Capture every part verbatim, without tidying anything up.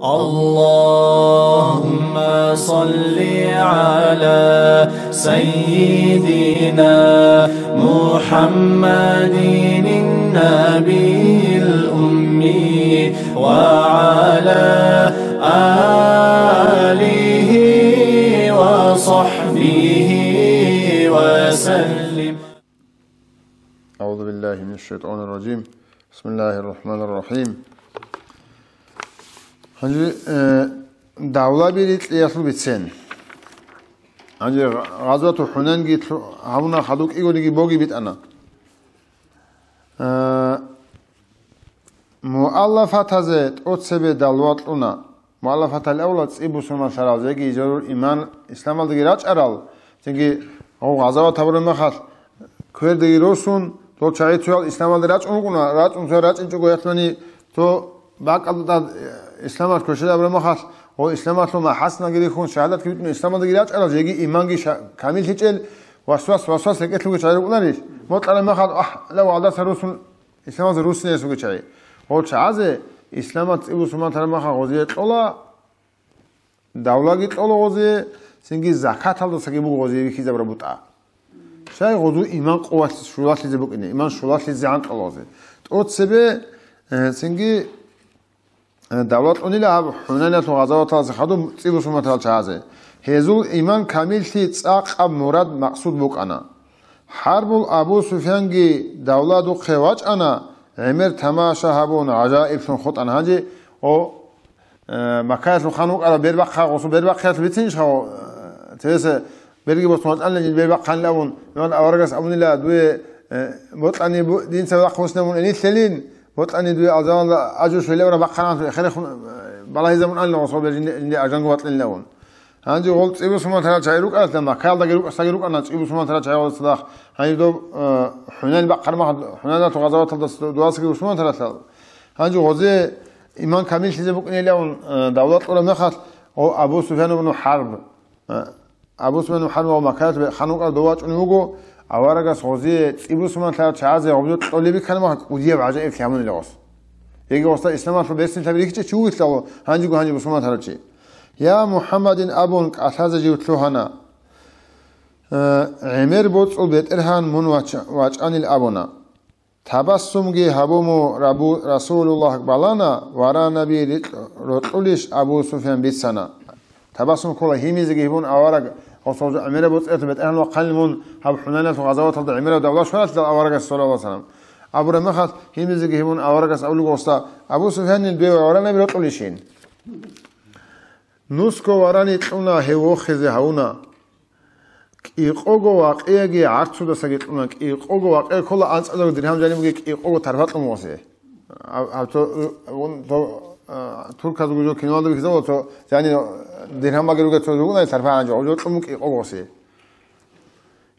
اللهم صل على سيدنا محمد النبي الأمي وعلى آله وصحبه وسلم. أعوذ بالله من الشيطان الرجيم. بسم الله الرحمن الرحيم. Гьанже, э, давлаби рикьиялъул бицен. Гьанже гъазвату ХӀунайнги лъу-, гьавуна, хадуб кӀигониги боги битӀана. Э, муаллафатазе тӀоцебе давла кьуна. Муаллафатал авла цӀи бусурманлъарал, жеги жарур иман исламалдаги рачӀарал, цинги гъов гъазават гьабураб мехалъ, квердаги росун, дол чагӀи цоял исламалде рачӀун рукӀуна, рачӀун цоял рачӀинчӀого яхълъани, цо бакӀалда тӀад, э, исламалъ кверщел абураб мехалъ, гъов исламалъул махӀаснаги рихьун, шагьадатги битӀун исламалдаги рачӀарал, жеги иманги ша-, камиллъичӀел, васвас, васвас рекӀелъулги чагӀи рукӀунарищ? Бокьараб мехалъ, ахӀ, ла вагӀдаса росун, исламалъ руссинаясулги чагӀи. Гъол чагӀазе исламалъ цӀи бусурман тараб мехалъ гъозие кьола, давлаги кьола гъозие, цинги закаталдасаги буго гъозие бихьизабураб бутӀа. Щай гъозул иман къуват-, щулалъизе букӀине, иман щулалъизегӀан кьола гъозие. ТӀоцебе, э, цинги, э, давла кьунила гьаб ХӀунайналъул гъазаваталдаса хадуб цӀи бусурман тарал чагӀазе. Гьезул иман камиллъи цӀакъаб мурад-максуд букӀана. ХӀарбул Абу Суфьянги давладухъе вачӀана, гӀемер тамаша гьабун, гӀажаиблъун хутӀана. Гьанже, о, э, Маккаялъул хан вукӀарав бербахъа, гъосул бербахъиялъ бицинищ гьав, э, цевеса берги босун ватӀанилан жин бербахъанилан абун, иван аварагас абунила, дуе, э, бокьани бу-, динца вахъ вуснавун гьенилълъилин, бокьани дуе алжаналда ажу щвелевра бахъаранлъун эхерехун, э, балагьизабун анилан гъосул бер жинде, жинде ажанго ватӀлъилин абун. Гьанже гъол цӀи бусурман тарал чагӀи рукӀаралъа, Маккаялдаги рукӀасдаги рукӀана цӀи бусурман тарал чагӀи гъолдаса дагь. Гьаниб доб, э, ХӀунайн бахъараб мехалъ, ХӀунайналъул гъазаваталдаса дуасаги бусурман таралъал. Гьанже гъозе иман камиллъизе букӀинилан, э, давла кьураб мехалъ, гъо Абу Суфьян ибн ХӀарб, э, Абу Суфьян ибн ХӀарб ва Маккаялъ бе-, хан вукӀарав дов вачӀунев вуго, аварагас гъозие цӀи бусурман тарал чагӀазе гъобзо кьолеб биккараб мехалъ кӀудияб гӀажаиблъи гьабунила гъос. Яги гъосда исламалъул берцинлъаби рихьичӀев чи вугилъал, гьанжего гьанже бусурман тарав чи. Я МухӀаммадин абун кӀалъазе жив лъугьана. Э, гӀемер боцӀул бетӀергьан мун вача-, вачӀанил абуна. Табассумги гьабуму Рабу-, Расулуллагь балана, варанаби рикь-, рокьулищ Абу Суфьян бицана. Табассум ккола гьимизеги гьибун авараг, гъосул гӀемераб боцӀиялъул бетӀергьан вахъанил мун гьаб ХӀунаналъул гъазаваталда гӀемераб давла щваралъидал аварагас, саллаллагьу гӀалайгьи ва саллам. Абураб мехалъ гьимизеги гьибун аварагас абулеб гъосда, Абу Суфьянил дуе варанаби рокьулищин? Нусго варани кьуна, гьев вохизе гьавуна. КӀикъого вакъияги гӀарцудасаги кьуна. КӀикъого вакъия ккола анцӀазарго диргьам жанибги кӀикъого тарфа кьун вохизе. Гьаб-, гьаб цо, ун, то, а, турказул жо киноялда бихьизабула цо, яни диргьамаги ругел цо жугьунай тарфа гьанже, гьаб жо кьун кӀикъого вохизе.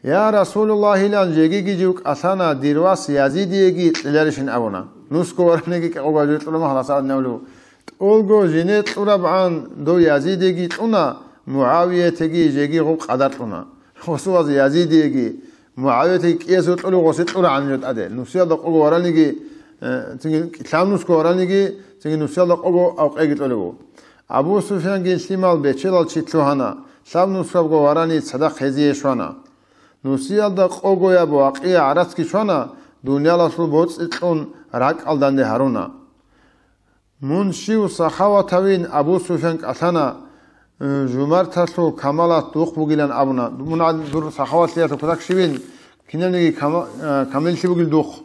Я Расулуллагьилан жегиги жив кӀалъана, дир вас Язидиеги кьеларищин абуна. Нусго вараниги кӀикъого жив кьураб мехалъ гьас абун абулеб. ТӀолго жине кьурабгӀан дов Язидиеги кьуна, МугӀавиятиеги жеги гъуб къадар кьуна. Гъосул вас Язидиеги, МугӀавиятиеги кӀиясул кьурав гъосе кьурагӀан жо тӀаде. Нусиялда къого вараниги, э, цинги лъабнусго вараниги, цинги нусиялда къого авкъеги кьолеб буго. Абу Суфьянги лъимал бечелал чи лъугьана, лъабнусабго варани цадахъ гьезие щвана. Нусиялда къогояб вакъия гӀарацги щвана, дуниялалъул боцӀи кьун ракӀал данде гьаруна. Мун щив сахаватавин Абу Суфьян кӀалъана, э, жумарталъул камалат духъ бугилан абуна. Мун гьадин дур сахаватлъиялъул кутак щивин, кинабниги кама-, э, камиллъи бугил духъ.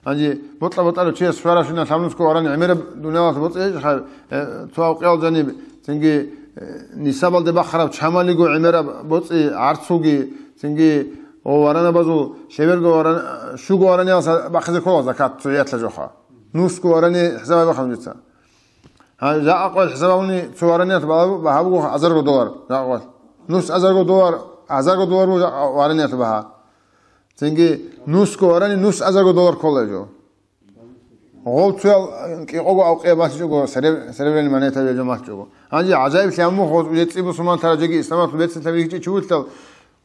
Гьанже бокьа-бокьарав чияс щварабщинаб лъабнусго варани гӀемераб дуниялалъ боцӀи гьечӀеб, э, цо авкъиял жаниб, цинги, э, нисабалде бахъараб чамалиго гӀемераб боцӀи гӀарцуги, цинги, о, варанабазул лъеберго варан-, щуго вараниялса бахъизе ккола закат цоятлъа жоха. Нусго варани хӀисаб гьабихъан дица. Гьа, жакъа къоялъ хӀисаб гьабуни цо вараниялъ багьа-, багьа буго азарго доллар. Жакъа къоялъ. Нус азарго доллар, азарго доллар буго жакъа вараниялъ багьа. Цинги нусго варани нус азарго доллар ккола жо. Гъов цоял кӀикъого авкъия малъичӀого, сереб-, серебряный монета жо малъичӀого. Гьанже гӀажаиблъи гьабун буго, гъоз уже цӀи бусурман тарав жеги исламалъул берцинлъаби рихьичӀев чи вугилъал,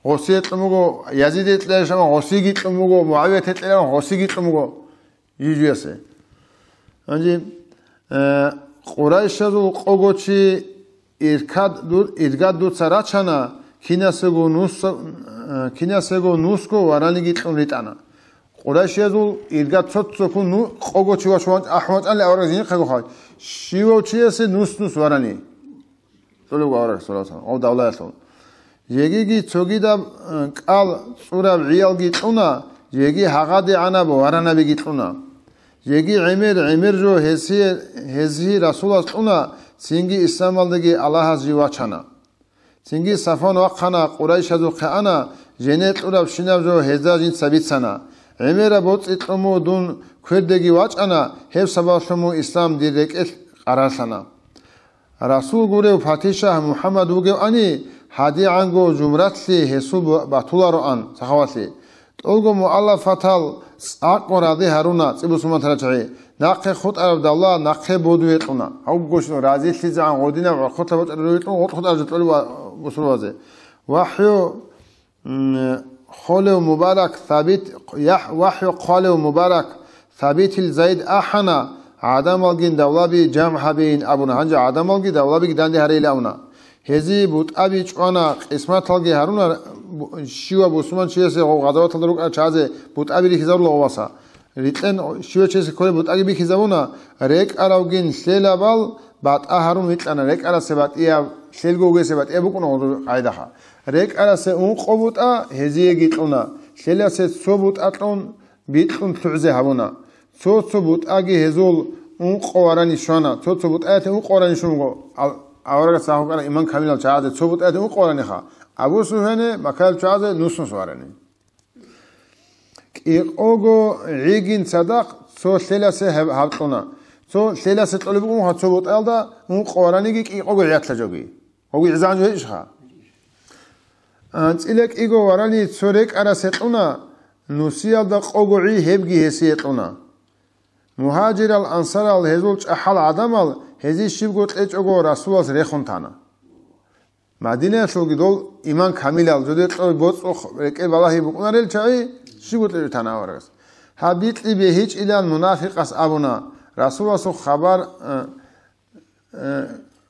гъосие кьун буго, Язидие кьеларищ абун гъосиеги кьун буго, МугӀавияте кьеларищ абун гъосиеги кьун буго. Жижуясе. Гьанже, э, Къурайшазул къого чи иркад ду-, иргад дуца рачана, кинасего нус-, э, кинасего нусго вараниги кьун ритӀана. Къурайшазул иргад цо-цокун ну-, къого чи вачван-, ахӀванчӀани авараг жинихъего хал. Щивав чиясе нус-нус варани. ЦӀолев авараг, саллаллагьу гӀалайгьи ва саллам, гъов давлаялъул. Жегиги цогидаб, э, кӀал цӀураб гӀиялги кьуна, жеги гьагъадигӀанаб варанабиги кьуна. Жеги гӀемер, гӀемер жо гьесие, гьезги Расулас кьуна, цинги исламалдаги Аллагьас жив вачана. Цинги Сафван вахъана, Къурайшазухъе ана, жене кьурабщинаб жо гьезда жинца бицана. ГӀемераб боцӀи кьун мун дун квердеги вачӀана, гьеб сабаблъун мун ислам дир рекӀелъ къарарлъана. Расул гурев патишагь МухӀаммад вугевани, гьадигӀанго жумратлъи гьесул батулароан сахавалъи. ТӀолго муаллафатал цӀакъго ради гьаруна цӀибусуман тарачагӀи, нахъе хутӀараб давла нахъе бодуе кьуна. Гьавгощун разилъизегӀан гъодинаб гӀорхъулъа бачӀараб ругелъул гъоркь хутӀараб жо кьолеб ва-, бусурбазе. ВахӀю, м, холев мубарак сабит, яхӀ-, вахӀю хъвалев мубарак Сабитил Зайд ахӀана, гӀадамалгин давлаби жамгӀ гьабейин абуна, гьанже гӀадамалги давлабиги данде гьарейилан абуна. Гьезие бутӀаби чӀвана, къисматалги гьаруна, бу-, щивав бусурманчиясе гъов гъазаваталда рукӀарал чагӀазе бутӀаби рихьизарула гъоваса. Рикьен щивав чиясе кколеб бутӀаги бихьизабуна, рекӀаравгин лъелабал батӀа гьарун викьана, рекӀарасе батӀияб, лъелго вугесе батӀияб букӀуна гъозул къагӀидаха. РекӀарасе ункъо бутӀа гьезиеги кьуна, лъеласе цо бутӀа кьун, бикьун лъугӀзе гьабуна. Цо-цо бутӀаги гьезул ункъо варани щвана, цо-цо бутӀаялъе ункъо варани щун буго, ал-, аварагас гьукъана иман камилал чагӀазе цо бутӀаялъе ункъо вараниха, Абу Суфьяне, Маккаялъ чагӀазе нус-нус варани. КӀикъого гӀигин цадахъ цо лъеласе гьаб-, гьаб кьуна. Цо лъеласе кьолеб букӀунха цо бутӀаялда ункъо вараниги кӀикъого гӀиялъа жоги. Гьоги гӀизан жо гьечӀха. АнцӀила кӀиго варани цо рекӀарасе кьуна, нусиялда къого гӀи гьебги гьесие кьуна. Мугьажирал, ансарал, гьезул чӀахӀал гӀадамал гьезие щибго кьечӀого Расулас рехун тана. Мадинаялъулги дол иман камилал, жодекьой боцӀухъ рекӀел балагьи букӀунарел чагӀи щибго кьечӀо тана аварагас. Гьаб бикьи бегьичӀилан мунафикъас абуна, Расуласул хабар, э, Э,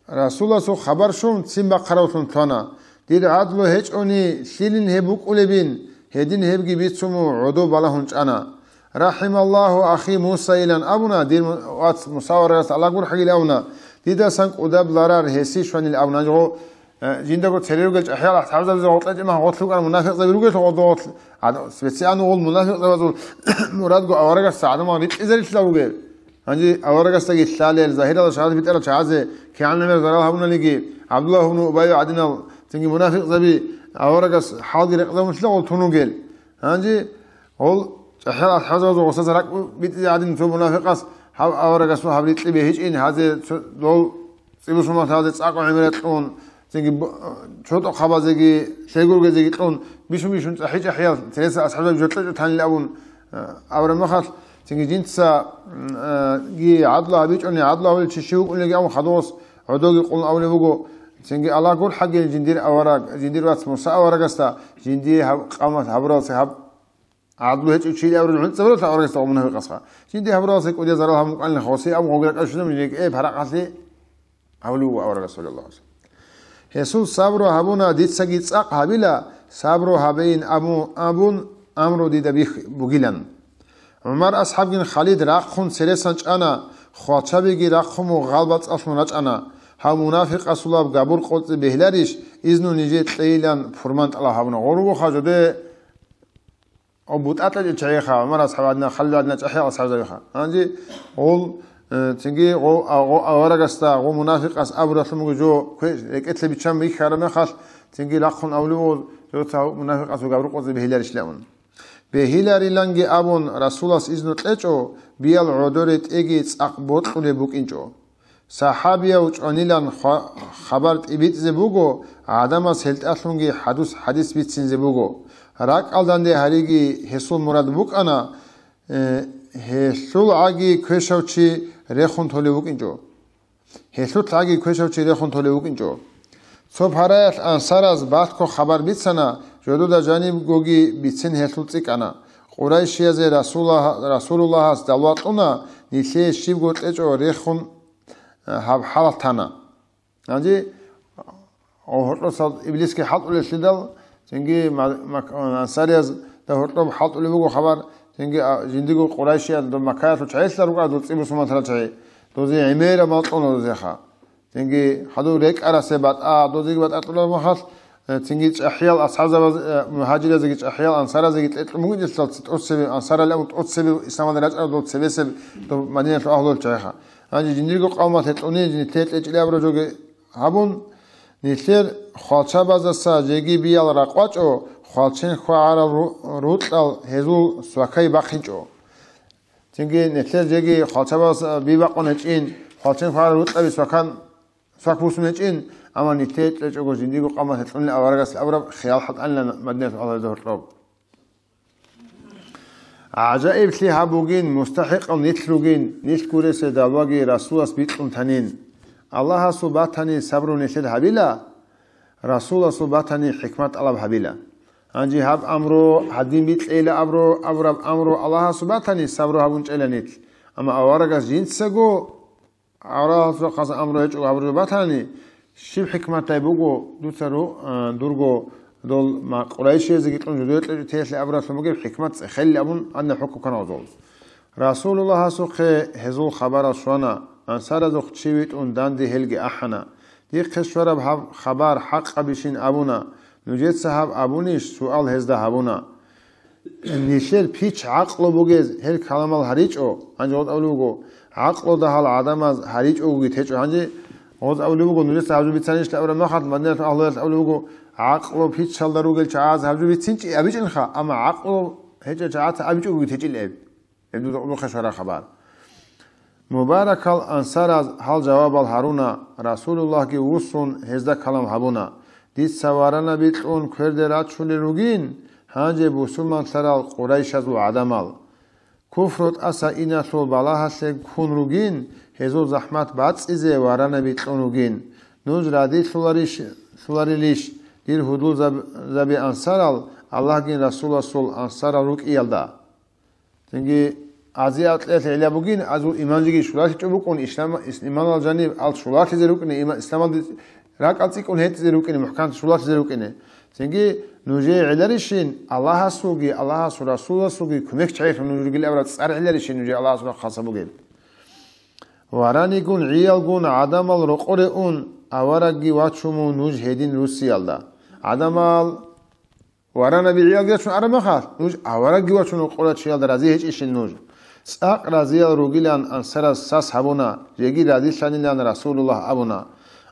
Расуласул хабар щун, ццин бахъаравлъун лъана. Дир гӀадлу гьечӀони, лъилин гьеб букӀулебин, гьедин гьебги бицун гӀодов балагьун чӀана. «РахӀималлагьу ахи Муса», — илан абуна, дир му-, вац Муса аварагас Аллагь гурхӀагил абуна, дидасан кӀудаб ларар гьесие щванил абуна. Жо, э, жиндаго цере ругел чӀахӀиял асхӀабзабазда гъоркьа чӀемах гъорлъ рукӀарал мунафикъзаби ругелъул гъодов гъорлъ. Гьад-, специально гъол мунафикъзабазул мурадго аварагасда гӀадамал рикӀкӀизарилъа бугеб. Гьанже аварагасдаги лъалел, загьиралда шагьадат битӀарал чагӀазе кигӀан гӀемер зарал гьабунаниги, ГӀабдуллагь ибн Убай гӀадинал цинги мунафикъзаби аварагас хӀалги рекъезабуналъула гъол тун ругел. Гьанже гъол чӀахӀиял асхӀабзабазул гъосаз ракӀ битӀизе гӀадин цо мунафикъас гьав аварагасул гьаб рикьи бегьичӀин, гьазе цо дол цӀибусумалъазе цӀакъ гӀемерал кьун, цинги б-, чотӀо хабазеги, лъегургезеги кьун, бищун-бищун цӀахӀи-чӀахӀиял цереса асхӀабзаби жо кьечӀо танил абун, э, абураб мехалъ, цинги жинца, м, э, ги гӀадлу гьабичӀони, гӀадлу гьавулев чи щив вукӀунелги абун хадугъас гӀодовги къулун абулеб буго, цинги Аллагь гурхӀагил жиндир авараг, жиндир вац Муса аварагасда, жиндие гьаб-, къавмат гьабуралсе гьаб гӀадлу гьечӀев чийилан абураб гӀунцӀабуралъа аварагасда ва мунафикъасха. Жиндие гьабуралсе кӀудиял зарал гьабун кӀванилан хосие абун гъогракӀа щунаб жинеги, э, паракъалъе гьавулев вуго аварагас, саллаллагьу гӀалайгьи ва саллам. Гьесул сабру гьабуна, дицаги цӀакъ гьабила, сабру гьабейин абу-, абун амру дида бихь бугилан. ГӀумар асхӀабгин Халид рахъун цересан чӀана, хвалчабиги рахъун мугъ гъалбацӀалъун рачӀана, гьав мунафикъасулаб габур къоцӀи бегьиларищ, изну нижее кьейилан пурман тӀалаб гьабуна. Гъур вуха жоде Гъо бутӀа кьечӀел чагӀиха, ГӀумар асхӀаб гӀадинал, Халид гӀадинал чӀахӀиял асхӀабзабиха. Гьанже гъол, э, цинги гъо-, а, гъо аварагасда, гъо мунафикъас абуралъун буго жо кве-, рекӀелъе биччан бихьараб мехалъ, цинги рахъун абулеб буго, жо цо мунафикъасул габур къоцӀи бегьиларищ абун. Бегьилариланги абун, Расулас изну кьечӀо, биял гӀодоре тӀеги цӀакъ бокьулеб букӀинчӀо. СахӀабияв чӀванилан хва-, хабар тӀибитӀизе буго, гӀадамаз гьелтӀалъунги хадус-, хадис бицинзе буго. РакӀалданде гьариги гьесул мурад букӀана, э, гьелъул гӀаги квешав чи рехун толев вукӀинчӀо. Гьелъул гӀаги квешав чи рехун толев вукӀинчӀо. Цо параялъ ансараз батго хабар бицана, жодода жанибгоги бицин гьелъул цӀикӀкӀана. Къурайшиязе Расулаллагь-, Расулуллагьас далуа кьуна, нилъее щибго кьечӀо рехун, гьаб хӀалалъ тана. Гьанже гьоркьосал Иблисги хӀалтӀулелъидал, цинги ма-, мак-, ансариязда гьоркьоб хӀалтӀулеб буго хабар, цинги, а, жиндиго къурайшиял доб Маккаялъул чагӀилъа рукӀа дол цӀи бусурманлъарал чагӀи, дозе гӀемераб мал кьуна дозеха. Цинги хадур рекӀарасе батӀа, дозеги батӀа кьураб махалъ, э, цинги чӀахӀиял асхӀабзабаз, э, мугьажиразеги чӀахӀиял ансаразеги кьекьун бугидилъал ци-, тӀоцебе, ансарали абун тӀоцебе исламалде рачӀараб дол цебесеб доб Мадинаялъул агьлуялъ чагӀиха. Гьанже жиндирго къавмалъ гьекьуни, нилъее кьечӀилаб рожоги гьабун, нилъер хвалчабаздаса жеги биял ракъвачӀо, хвалчен хвагӀарал ру-, рукьал гьезул свакай бахъинчӀо. Цинги нилъер жеги хвалчабаз би бакъун гьечӀин, хвалчен хвагӀарал рукьаби свакан, свак бусун гьечӀин, амма нилъее кьечӀого жиндирго къавмалъ гьекьунел аварагас абураб хиял хӀалтӀанила Мадинаялъул агьлуялда гьоркьоб. ГӀажаиблъи гьаб бугин, мустахӀикъал нилъ ругин, нилъ гуресе даваги Расулас бикьун танин. Аллагьасул батани сабру нилъер гьабила, Расуласул батани хӀикмат тӀалаб гьабила. Гьанже гьаб амру, гьадин бикьейила абру, абураб амру Аллагьасул батани сабру гьабун чӀела нилъ. Амма аварагас жинцаго Аварагасухъас амру гьечӀого гьабураб батани, щиб хӀикматай буго дуца ру-, а, дурго дол ма-, къурайшиязеги кьун жидее кьечӀо теялъе абуралъун бугеб хӀикмат цӀехелли абун гьанна хӀукму ккана гьезул. Расулуллагьасухъе гьезул хабарал щвана, ансаразухъ чи витӀун данде гьелги ахӀана. Дихъе щвараб гьаб хабар хӀакъабищин абуна, нужеца гьаб абунищ? Суал гьезда гьабуна. Нилъер пич гӀакълу бугез гьел каламал гьаричӀо, гьанже гъоз абулеб буго, гӀакълу дагьал гӀадамаз гьаричӀогоги течӀо. Гьанже гъоз абулеб буго, нужеца гьаб жо бицанищ абураб махалъ, Мадинаялъул агьлуялъ абулеб буго, гӀакълу пичалда ругел чагӀаз гьаб жо бицинчӀищ абичӀинха, амма гӀакълу гьечӀел чагӀаца абичӀогоги течӀила гьеб. Гьеб дуда къулухъе щвараб хабар. Мубаракал ансараз гьал жавабал гьаруна, Расулуллагьги вуссун гьезда калам гьабуна: «Дица варанаби кьун кверде рачулел ругин гьанже бусурманлъарал къурайшазул гӀадамал. Куфру тӀаса иналъул балагьалъе ккун ругин, гьезул захӀмат бацӀцӀизе варанаби кьун ругин. Нуж радилъуларищ-, лъуларилищ, дир гьудулзаб-, заби ансарал, Аллагьгин Расуласул ансарал рукӀиялда?» Цинги азияб кьелъ гӀилла бугин, азул иман жеги щулалъичӀо букӀун, ислам-, ис-, иманалъ жаниб ал щулалъизе рукӀине, има-, исламалде ракӀал цӀикӀкӀун гьетӀизе рукӀине, мухӀканлъи щулалъизе рукӀине. Цинги нужее гӀеларищин, Аллагьасулги, Аллагьасул Расуласулги кумекчагӀилъун нуж ругел абураб цӀар гӀеларищин нужее Аллагьасул хаса бугеб? Варанигун гӀиялгун гӀадамал рокъоре ун, аварагги вачун мун нуж гьедин руссиялда. ГӀадамал Варанаби гӀиялги вачун араб махалъ, нуж аварагги вачун рукъурал чиялда рази гьечӀищин нуж? ЦӀакъ разиял ругилан ансараз сас гьабуна, жеги разилъанилан Расулуллагь абуна.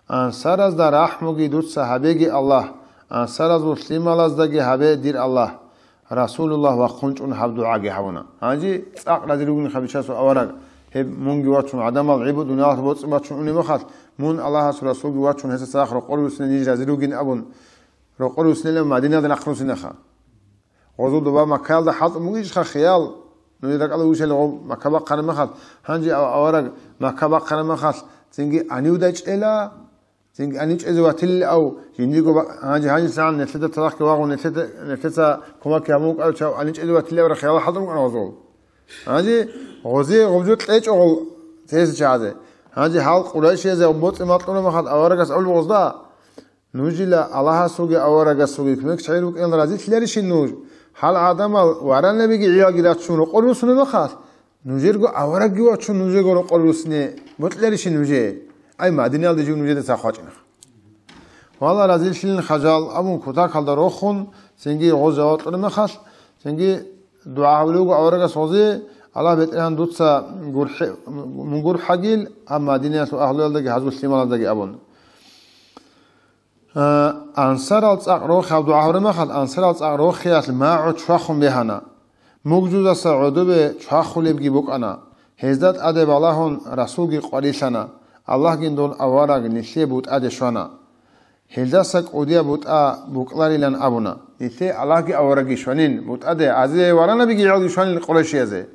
Ансаразда рахӀмуги дуца гьабеги, Аллагь, ансаразул лъималаздаги гьабе, дир Аллагь. Расулуллагь вахъун чӀун гьаб дугӀаги гьабуна. Гьанже цӀакъ рази ругинха бичасул авараг, гьеб мунги вачун, гӀадамал гӀибу дуниялалъ боцӀи бачун унеб махалъ, мун Аллагьасул Расулги вачун гьесда цадахъ рокъор руссине ниж рази ругин абун, рокъор руссинилан Мадиналда нахъ руссинеха. Гъозул доба Маккаялда хӀалтӀун бугищха хиял, нужер ракӀалда вучалев гъов Макка бахъараб махалъ, гьанже ав-, авараг Макка бахъараб махалъ, цинги гьанивдай чӀела, цинги гьанив чӀезе ватилилав, жиндирго ба-, гьанже гьанисагӀан нилъеда цадахъги вагъун, нилъеда, нилъеца кумекги гьабун вукӀарав чав гьанив чӀезе ватилилавра хиял хӀалтӀун букӀана гъозул. Гьанже гъозе гъоб жо кьечӀо гъол цеса чагӀазе. Гьанже гьал къурайшиязе боцӀи-мал кьуна махалъ аварагас абулеб гъозда: Нужила Аллагьасулги аварагасулги кумекчагӀи рукӀинал разилъиларищин нуж? Гьал гӀадамал варанабиги гӀиялги рачун рокъор руссунеб махалъ, нужерго аварагги вачун нужего рокъор руссине бокьиларищин нужее? Ай, Мадиналде жив нужеда цадахъ вачӀина. Вала разилъилин хажал абун кутакалда рохун, цинги гъоз жаваб кьураб махалъ, цинги дугӀа гьабулев вуго аварагас гъозе: «Аллагь, БетӀергьан, дуца гурхӀе-, мун гурхӀагил, гьаб Мадинаялъул агьлуялдаги гьазул лъималаздаги», – абун. Э, ансарал цӀакъ рохиялъ, гьаб дугӀа гьабураб махалъ, ансарал цӀакъ рохиялъ магӀу чвахун бегьана. Мугзузаса гӀодобе чвахулебги букӀана. Гьезда тӀаде балагьун, Расулги къварилъана, Аллагьгин дол авараг нилъее бутӀаде щвана. Гьелдаса кӀудияб бутӀа букӀларилан абуна. Нилъее Аллагьги аварагги щванин бутӀаде, гьазие варанабиги гӀиялги щванин къурайшиязе.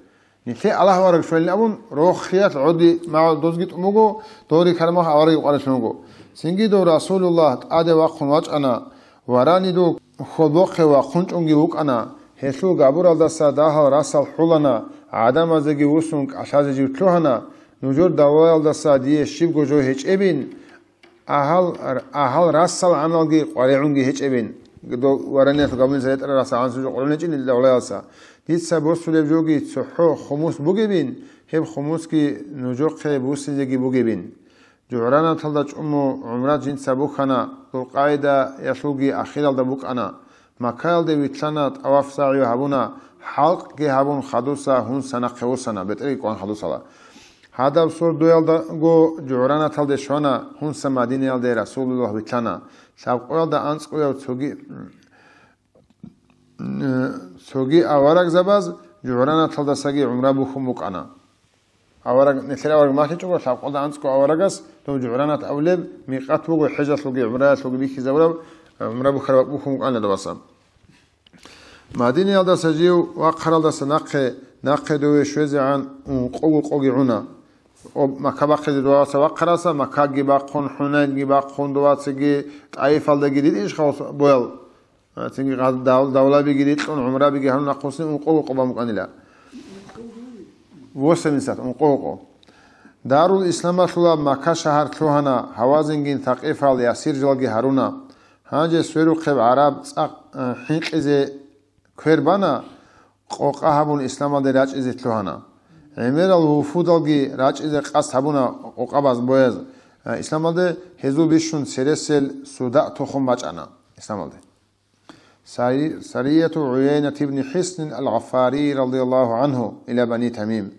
Нилъее Аллагь авараг щванин абун, рохиялъ гӀоди магӀу дозги тӀун буго, дол рихьараб махалъ аварагги къварилъун вуго. Цинги дов Расулуллагь тӀаде вахъун вачӀана, варанидул хьолбохъе вахъун чӀунги вукӀана, гьелъул габуралдаса дагьал расал хӀулана, гӀадамазеги вуссун кӀалъазе жив лъугьана, Нужер давлаялдаса дие щибго жо гьечӀебин, агьал, агьал расал гӀаналги къваригӀунги гьечӀебин. Дов вараниялъ габуниса ретӀарал расал гӀанасул жо къваригӀун гьечӀин ил давлаялдаса. Дица босулеб жоги цохӀо хумус бугебин, гьеб хумусги нужехъе бусизеги бугебин. ЖугӀранаталда чӀуму гӀумрат жинца бухьана, Зулкъаидаялъулги ахиралда букӀана. Маккаялде вилълъана, тӀаваф-сагӀю гьабуна, хӀалкъги гьабун, хадуса гьунса нахъе вуссана, бетӀерги кӀван хадусала. Гьадаб сордоялдаго ЖугӀранаталде щвана, гьунса Мадинаялде Расулуллагь вилълъана. Лъабкъоялда анцӀгояв цоги, цоги аварагзабаз ЖугӀранаталдасаги гӀумра бухьун букӀана. Авараг, нилъер авараг малъичӀого, лъабкъоялда анцӀго аварагас дов ЖугӀранат абулеб микъат буго, хӀежалъулги гӀумраялъулги бихьизабураб, гӀумра бухьараб бухьун букӀана даваса. Мадинаялдаса жив вахъаралдаса нахъе, нахъе дове щвезегӀан ункъого къоги гӀуна. О, Макка бахъизе доваса вахъараса, Маккаги бахъун, ХӀунайнги бахъун, довацаги ТӀаифалдаги ритӀинищха боял? А, цинги гъа-, дав-, давлабиги рикьун, гӀумрабиги гьарун нахъуси ункъого къо бан букӀанила. Восемьдесят, ункъого къо. Дарул Исламалъула Макка шагьар лъугьана, Гьавазингин Сакъифал ясиржалги гьаруна. Гьанже сверухъеб гӀараб цӀакъ, э, хӀинкъизе квер бана, къокъа гьабун Исламалде рачӀизе лъугьана. ГӀемерал вуфудалги рачӀизе къасд гьабуна къокъабаз бояз, э, Исламалде, гьезул бищун цересел Суда тухум бачӀана Исламалде. Сари-, Сарияту ГӀуяйнат ибн ХӀиснин ал-Гъаффарий радияллагьу гӀанху ила Бани Тамим.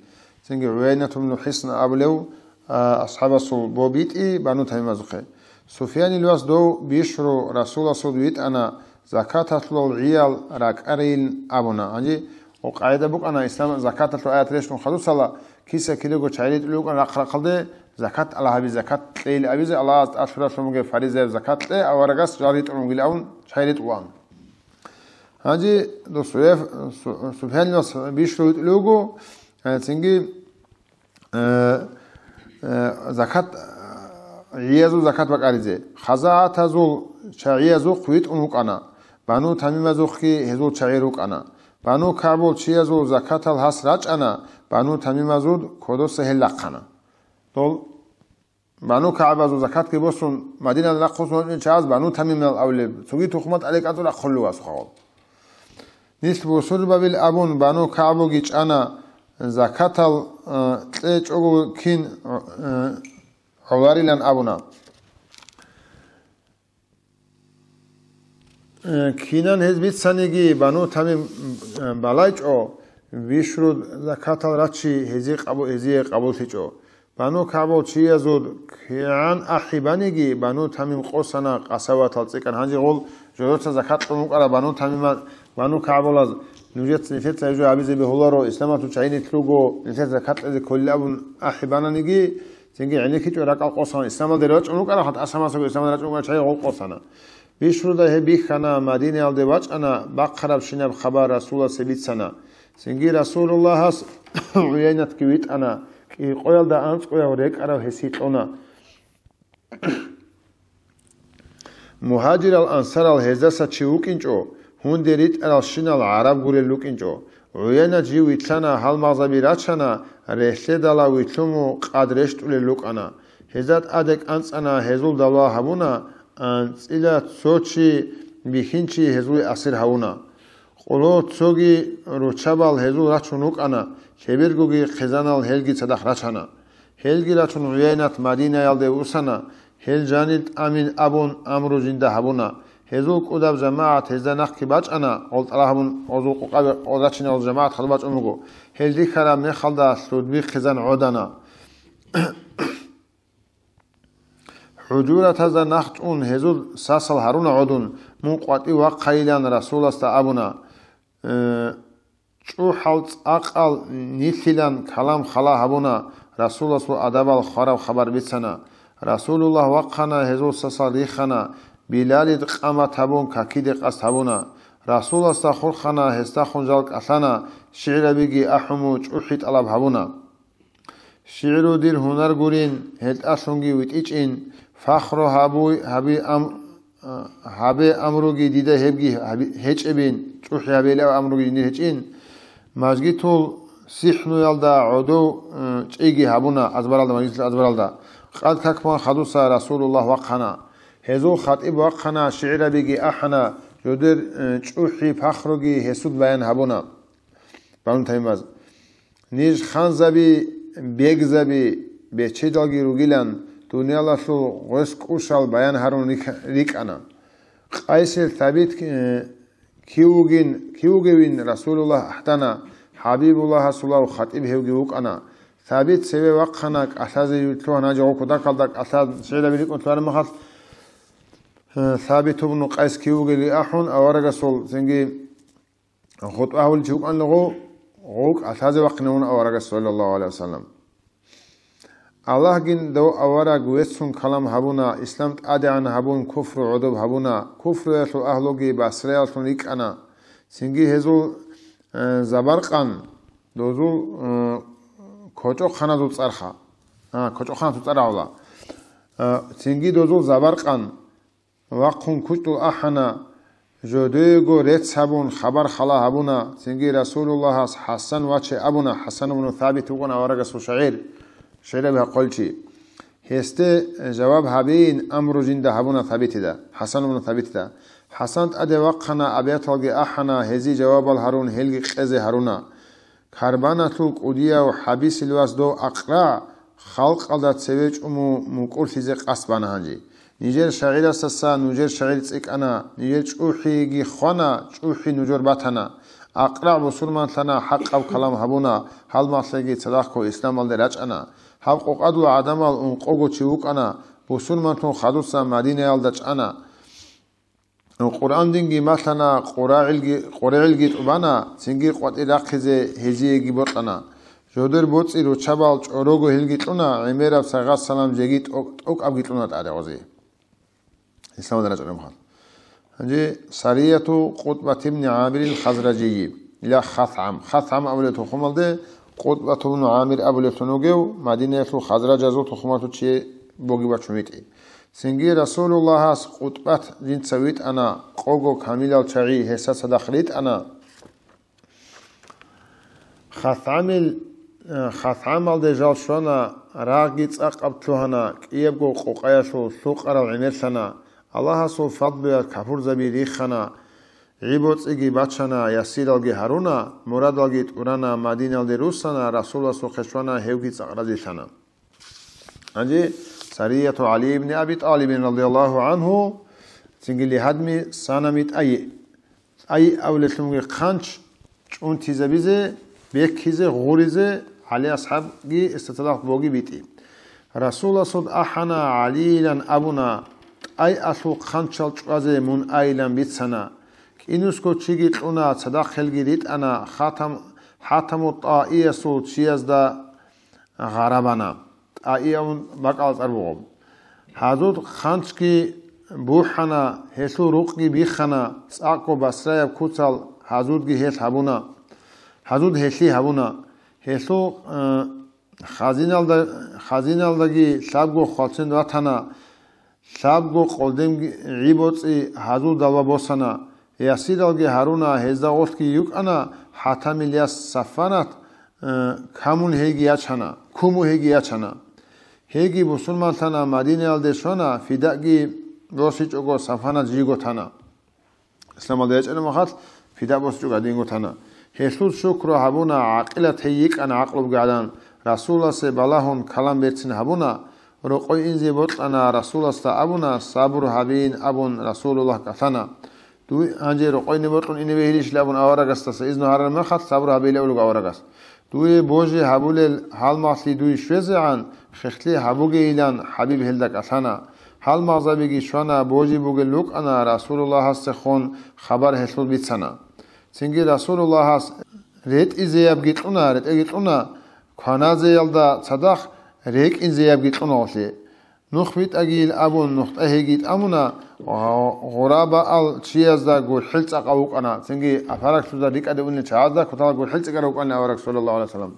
Цинги ГӀуяйнат ибн ХӀисн абулев, а, асхӀабасул бо битӀи Бану Тамимазухъе. Суфьянил вас дов Бишру Расуласул витӀана, закаталъулал гӀиял ракӀарин абуна. Гьанже къагӀида букӀана, ислам закаталъул аят рещтӀун хадусала, киса-кидаго чагӀи ритӀулев вукӀана рахъ-рахъалде, закат Аллагь гьаби, закат кьейил абизе, Аллагьас тӀад лъуразулъун бугеб фаризаяб закат кье, аварагас жал ритӀулунгил абун чагӀи ритӀулаан. Гьанже дов Суф-, Су-, Суфьянил вас Бишру витӀулев вуго, э, цинги, э, э, закат, э, гӀиязул закат бакӀаризе. ХазагӀатазул чагӀиязухъ витӀун вукӀана, Бану Тамимазухъги гьезул чагӀи рукӀана. Бану КагӀбул чиязул закатал гьас рачӀана, Бану Тамимазул кодоса гьел рахъана. Дол Бану КагӀбазул закатги босун, Мадинаялда рахъун вачӀунел чагӀаз Бану Тамимал абулеб, цоги тухумал тӀаде кӀанцӀун рахъулев васухъавал. Нилъ бусурбабил абун, Бану КагӀбуги чӀана, закатал, э, кьечӀого кин, э, гӀоларилан абуна. Э, кинан гьез бицаниги, Бану Тамим, э, балайчӀо, Бишру закатал рачи гьезие къабу-, гьезие къабуллъичӀо. Бану КагӀбул чиязул кигӀан ахӀи баниги, Бану Тамим къосана, къасаватал цӀикӀкӀана. Гьанже гъол жодоца закат кьун вукӀара Бану Тамима-, Бану КагӀбулаз, нужеца, нилъеца гьеб жо гьабизе бегьуларо, исламалъул чагӀи нилъ руго, нилъеца закат кьезе кколила абун ахӀи бананиги, цинги гӀенеккичӀо ракӀал къосана. Исламалде рачӀун вукӀара, хӀатӀа асамасаго исламалде рачӀун вукӀара чагӀи гъол къосана. Бишруда гьеб бихьана, Мадинаялде вачӀана, бахъарабщинаб хабар Расуласе бицана. Цинги Расулуллагьас ГӀуяйнатги витӀана, кӀикъоялда анцӀгояв рекӀарав гьесие кьуна. Мугьажирал-ансарал гьездаса чи вукӀинчӀо, гьунде ритӀаралщинал гӀараб гурел рукӀинчӀо. ГӀуяйнат жив вилълъана, гьалмагъзаби рачана, релълъедала вилълъун къад рещтӀулел рукӀана. Гьезда тӀаде кӀанцӀана, гьезул давла гьабуна, анцӀила цо чи бихьинчи гьезул асир гьавуна. Къоло цоги руччабал гьезул рачун рукӀана, лъебергоги хъизанал гьелги цадахъ рачана. Гьелги рачун ГӀуяйнат Мадинаялде вуссана, гьел жанир тӀамин абун амру жинда гьабуна. Гьезул кӀудаб жамагӀат гьезда нахъги бачӀана, гъол тӀалаб гьабун гъозул къокъабе гъол рачине гъол жамагӀат хадуб бачӀун буго. Гьел рихьараб мехалда лъудби хъизан гӀодана. ХӀужуратазда нах чӀун гьезул сасал гьаруна гӀодун, мун къватӀив вахъайилан Расуласда абуна. Э, чӀухӀал цӀакъал нилъилан калам хала гьабуна, Расуласул адабал хвараб хабар бицана. Расулуллагь вахъана, гьезул сасал рихана, Билалил къамат гьабун, какиде къасд гьабуна. Расуласда хурхана, гьесдахун жал кӀалъана, шигӀрабиги ахӀун, чӀухӀи тӀалаб гьабуна. ШигӀру дир гьунар гурин, гьелтӀалъунги витӀичӀин, фахру гьабуй-, гьаби ам-, а, гьабе амруги дида гьебги гьаби-, гьечӀебин, чӀухӀи гьабейилав амруги жиндир гьечӀин. Мажгитул сихӀнуялда гӀодов, э, чӀейги гьабуна азбаралда, мажлисалда азбаралда. Къад какман хадуса Расулуллагь вахъана. Гьезул хатӀиб вахъана, шигӀрабиги ахӀана, жодер, э, чӀухӀи-пахруги гьесуд баян гьабуна. Бану Тамимаз. Ниж ханзаби, бегзаби, бечедалги ругилан, дуниялалъул гъвес кӀушал баян гьарун рик-, рикӀкӀана. Къайсил Сабит, э, кив вугин, кив вугевин Расулуллагь ахӀдана, ХӀабибуллагьасулав хатӀиб гьевги вукӀана. Сабит цеве вахъана, кӀалъазе лъугьана, жагьу кодакалда кӀалъа шигӀраби рикӀкӀун лъугьараб мехалъ, э, Сабит ибну Къайс кив вугевги ахӀун, аварагасул цинги хутӀба гьабулев чи вукӀанилго, гъов кӀалъазе вахъинавун аварагас, саллаллагьу гӀалайгьи вассалам. Аллагьгин дов авараг веццун калам гьабуна, ислам тӀадегӀан гьабун, куфру гӀодоб гьабуна, куфруялъул агьлуги Басраялъун рикӀкӀана. Цинги гьезул, э, забаркъан, дозул, э, кочӀохъаназул цӀарха. А, кочӀохъаназул цӀар гьавла. Э, цинги дозул забаркъан, вахъун кучӀдул ахӀана, жодего рецц гьабун, хабар хала гьабуна, цинги Расулуллагьас ХӀасан ваче абуна, ХӀасан ибну Сабит вукӀана аварагасул шагӀир, шигӀраби гьахъулев чи. Гьесде жаваб гьабейин амру жинда гьабуна Сабитида, ХӀасан ибну Сабитида. ХӀасан тӀаде вахъана, абияталги ахӀана, гьезие жавабал гьарун, гьелги къезе гьаруна. Карбаналъул кӀудияв ХӀабисил вас дов Акъра халкъалда цеве чӀуму мукӀурлъизе къасд бана гьанже. Нижер шагӀирасдаса нужер шагӀир цӀикӀкӀана, нижер чӀухӀиги хвана, чӀухӀи нужер батана. Акъра бусурманлъана, хӀакъаб калам гьабуна, гьалмагълъиги цадахъго исламалде рачӀана. Гьаб къокъадул гӀадамал ункъого чи вукӀана, бусурманлъун хадуса Мадинаялда чӀана. Къуръан динги малъана, къурагӀилги, къурегӀилги тӀубана, цинги къватӀир рахъизе гьезиеги бокьана. Жодер боцӀи руччабал чӀорого гьелги кьуна, гӀемераб сагъат-салам жеги тӀо-, тӀокӀабги кьуна тӀадегӀазе. Исламалда рачӀараб мехалъ. Гьанже Сарияту Къутбат ибн ГӀамирил Хазражийи, ила ХасгӀам. ХасгӀам абулеб тухумалде Къутбат ибн ГӀамир абулеблъун вугев, Мадинаялъул хазражазул тухумалъул чи бугеб бачун витӀи. Цинги Расулуллагьас Къутбат жинца витӀана, къого камилал чагӀи гьесда цадахъ ритӀана. ХасгӀамил, э, ХасгӀамалде жал щвана, рагъги цӀакъаб лъугьана, кӀиябго къокъаялъул лъукъарал гӀемерлъана, Аллагьасул фадлуялъ капурзаби риххана, гӀи-боцӀиги бачана, ясиралги гьаруна, мурадалги тӀурана, Мадиналде руссана, Расуласухъе щвана, гьевги цӀакъ разилъана. Гьанже Сарияту ГӀали ибн Аби ТӀалибин радияллагьу гӀангьу, цинги лигьадми санами тӀайи. ТӀайи абулелъунги хъанч чӀунтизабизе, беккизе, гъуризе ГӀали асхӀабги эсда цадахъ боги битӀи. Расуласул ахӀана ГӀалийилан абуна, тӀайалъул хъанчал чӀвазе мун айилан бицана. КӀинусго чиги кьуна, цадахъ гьелги ритӀана, хатам-, хӀатаму тӀаиясул чиязда гъарабана. ТӀаи абун бакӀал цӀар буго. Гьазуд хъанчги бухӀана, гьелъул рукъги биххана, цӀакъго Басраяб куцал гьазудги гьелъ гьабуна. Гьазуд гьелъи гьабуна. Гьелъул, э, хазиналда-, хазиналдаги лъабго хвалцин ратана, лъабго къолдемги гӀи-боцӀи гьазул далба босана, ясиралги гьаруна, гьезда гъорлъги йукӀана, хӀатамил яс Сафанат, э, камун гьейги ячана, куму гьейги ячана. Гьейги бусурманлъана, Мадинаялде щвана, фидаги босичӀого Сафанат жийго тана. Исламалда ячӀараб мехалъ, фида босичӀого гьадинго тана. Гьелъул шукру гьабуна, гӀакъилат гьей йикӀана гӀакълубги гӀадан, Расуласе балагьун калам берцин гьабуна, рокъой инзе бокьана, Расуласда абуна, сабру гьабейин абун, Расулуллагь кӀалъана. Дуй гьанже рокъойне бокьун ине бегьилищ абун аварагасдаса изну гьарараб мехалъ, сабру гьабейилан абулеб аварагас. Дуе божи гьабулел гьалмагълъи дуй щвезегӀан, хехлъи гьабугейилан ХӀабиб гьелда кӀалъана. Гьалмагъзабиги щвана, божи бугел рукӀана, Расулуллагьасдехун хабар гьелъул бицана. Цинги Расулуллагьас ретӀизеябги кьуна, ретӀеги кьуна, кваназеялда цадахъ рекӀинзеябги кьуна гъолъи. Нух битӀагийил абун, нухтӀа гьейги тӀамуна, гъ-, гъурабаал чиязда гурхӀел цӀакъав вукӀана, цинги апаракьлъуда рикӀкӀаде унел чагӀазда кутала гурхӀел цӀикӀкӀарав вукӀана авараг, саллаллагьу гӀалайгьи вассалам.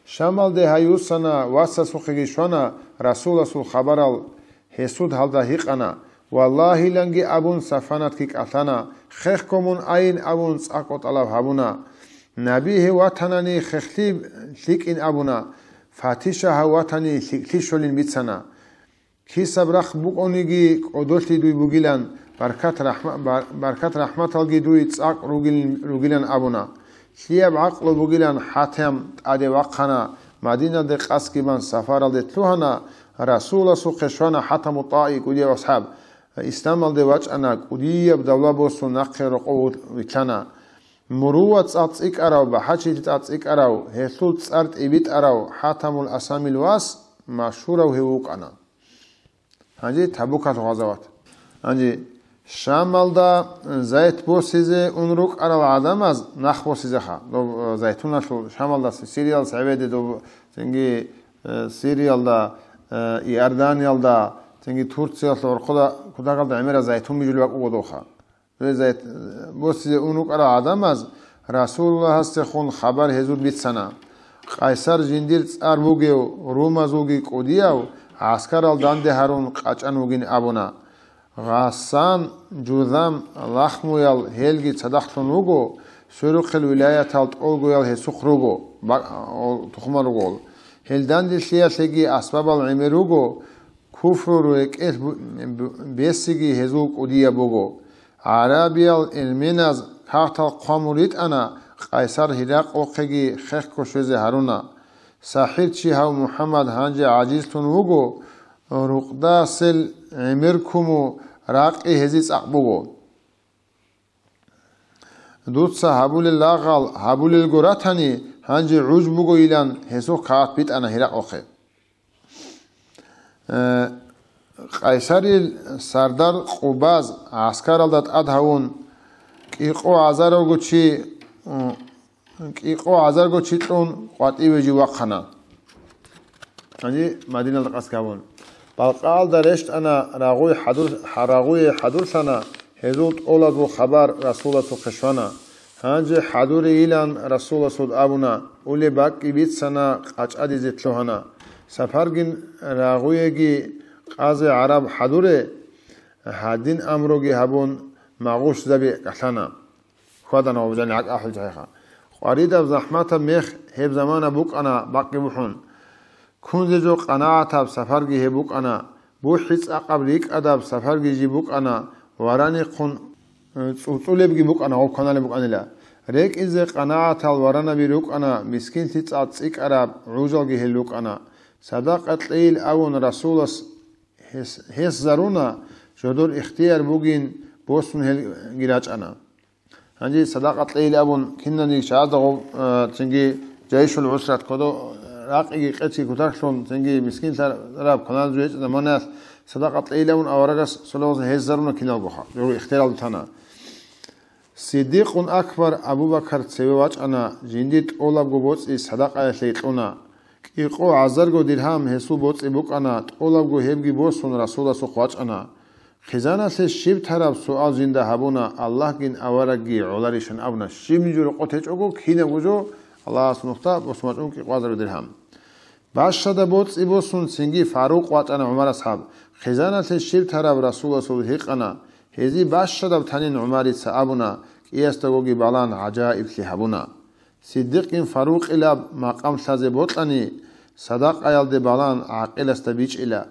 Шамалде гьай вуссана, васасухъеги щвана, Расуласул хабарал гьесуд гьалда гьикъана, валлагьиланги абун, Сафанатги кӀалъана, хехго мун айин абун, цӀакъго тӀалаб гьабуна. Наби гьев ватанани хехлъи лъикӀин абуна, фатиша гьав ватани лъикӀлъи щолин бицана. Кисаб рахъ букӀониги кӀодолъи дуй бугилан, баркат-рахӀма-, бар-, баркат-рахӀматалги дуй цӀакъ ругилин, ругилан абуна. Лъияб гӀакълу бугилан ХӀатам тӀаде вахъана, Мадиналде къасги бан сафаралде лъугьана, Расуласухъе щвана ХӀатаму ТӀаи кӀудияв асхӀаб. Исламалде вачӀана, кӀудияб давла босун нахъе рокъов вилълъана. Мурува цӀакъ цӀикӀкӀарав, бахӀарчилъи цӀакъ цӀикӀкӀарав, гьелъул цӀар тӀибитӀарав ХӀатамул Асамил вас машгьурав гьев вукӀана. Гьанже Табукалъул гъазават. Гьанже Шамалда зайт босизе ун рукӀарал гӀадамаз нах босизеха. Доб, э, зайтуналъул Шамалда, Сириялдаса гӀебеде доб, цинги, э, Сириялда, э, Иорданиялда, цинги Турциялъул гӀорхъуда кутакалда гӀемерал зайтун бижулеб бакӀ буго довха. Гьезда босизе ун рукӀарал гӀадамаз Расулуллагьасдехун хабар гьезул бицана. Къайсар жиндир цӀар бугев, румазулги кӀудияв, гӀаскарал данде гьарун къачӀан вугин абуна. Гъассан, Жузам, Лахмуял гьелги цадахълъун вуго, сверухъел вилаятал тӀолгоял гьесухъ руго, ба-, о, тухуман ругол. Гьел данделъиялъеги асбабал гӀемер руго, куфру рекӀелъ бу-, бу-, бесиги гьезул кӀудияб буго. ГӀарабиял элменаз кагътал хъван ритӀана, Къайсар Гьеракълухъеги хехго щвезе гьаруна. СахӀирчи гьав МухӀаммад гьанже гӀажизлъун вуго, рукъдасел гӀемер куму ракъи гьезие цӀакъ буго. Дуца гьабулел лагъал гьабулелго ратани, гьанже гӀуж бугойилан гьесухъ кагъат битӀана Гьеракълухъе. Э, Къайсарил сардар Къубаз гӀаскаралда тӀад гьавун, кӀикъо гӀазарго чи, м, кӀикъо гӀазарго чи кьун къватӀиве жив вахъана. Гьанже Мадиналда къасд гьавун. Балкъаалда рещтӀана, рагъуй хӀадур-, рагъуе хӀадурлъана, гьезул тӀолабго хабар Расуласухъе щвана. Гьанже хӀадурейилан Расуласул абуна, улеб бакӀги бицана, къачӀадизе лъугьана. Сапаргин рагъуеги къазе гӀараб хӀадуре, гьадин амруги гьабун, магъушзаби кӀалъана. Хьвадана ва бужани гӀакӀ ахӀулчӀайха. Къваридаб захӀматаб мех гьеб замана букӀана бакъги бухӀун. Кунзе жо къанагӀатаб сапарги гьеб букӀана, бухӀи цӀакъаб рикӀкӀадаб сапарги жиб букӀана, варанихъун, э, цӀуцӀулебги букӀана, гъоб кваналеб букӀанила. РекӀизе къанагӀатал варанаби рукӀана, мискинлъи цӀакъ цӀикӀкӀараб гӀужалги гьел рукӀана. Садакъа кьейил авун Расулас гьес-, гьесзаруна, жодор ихтияр бугин босун гьелги рачӀана. Гьанже садакъа кьейил абун, кинаниги чагӀазда гъоб, э, цинги жайшул гӀусрат кодо, ракъиги къецги кутаклъун, цинги мискинлъараб кваналзе гьечӀеб заманаялъ садакъа кьейил абун аварагас саллаллагьу гӀалайгьи ва саллам гьеззаруна киналгоха, гьев ихтияралда тана. Сиддикъун Акбар Абу Бакар цеве вачӀана, жиндир тӀолабго боцӀи садакъаялъе кьуна. КӀикъо гӀазарго диргьам гьесул боцӀи букӀана, тӀолабго гьебги босун Расуласухъ вачӀана. Хъизаналъе щиб тараб суал жинда гьабуна, Аллагьгин аварагги гӀоларищан абуна, щиб жо рокъов течӀого, кинабго жо, Аллагьас нухда босун бачӀун кӀикъвазару диргьам. Бащада боцӀи босун цинги Фарукъ ватӀана ГӀумар асхӀаб. Хъизаналъе щиб тараб Расуласул гьикъана, гьезие бащадаб танин ГӀумарица абуна, кӀиясдагоги балан гӀажаиблъи гьабуна. Сиддикъгин Фарукъилаб макъам лъазе бокьани, садакъаялде балан гӀакъиласда бичӀчӀила.